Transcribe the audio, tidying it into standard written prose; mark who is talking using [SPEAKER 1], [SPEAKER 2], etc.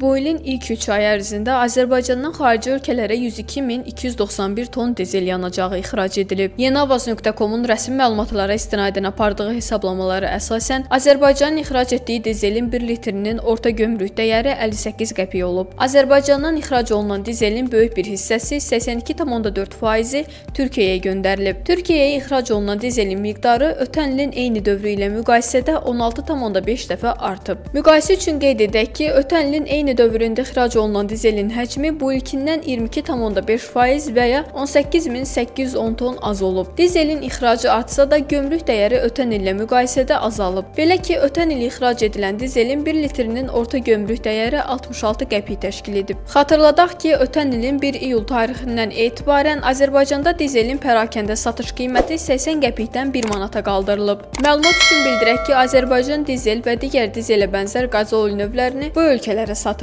[SPEAKER 1] Bu ilin ilk 3 ayı ərzində Azərbaycandan xarici ölkələrə 102.291 ton dizel yanacağı ixrac edilib. Yeniavaz.com-un rəsmi məlumatlara istinadən apardığı hesablamalara əsasən Azərbaycanın ixrac etdiyi dizelin 1 litrinin orta gömrük dəyəri 58 qəpik olub. Azərbaycandan ixrac olunan dizelin böyük bir hissəsi, 82,4%-i Türkiyəyə göndərilib. Türkiyəyə ixrac olunan dizelin miqdarı ötən ilin eyni dövrü ilə müqayisədə 16,5 dəfə artıb. Müqayisə üçün qeyd edək ki, ötən ilin eyni dövründə ixrac olunan dizelin həcmi bu ilkindən 22,5% və ya 18.810 ton az olub. Dizelin ixracı artsa da gömrük dəyəri ötən illə müqayisədə azalıb. Belə ki, ötən il ixrac edilən dizelin 1 litrinin orta gömrük dəyəri 66 qəpik təşkil edib. Xatırladaq ki, ötən ilin 1 iyul tarixindən etibarən Azərbaycanda dizelin pərakəndə satış qiyməti 80 qəpikdən 1 manata qaldırılıb. Məlumat üçün bildirək ki, Azərbaycan dizel və digər dizelə bənzər qazol növlərini bu ölkələrə satıb.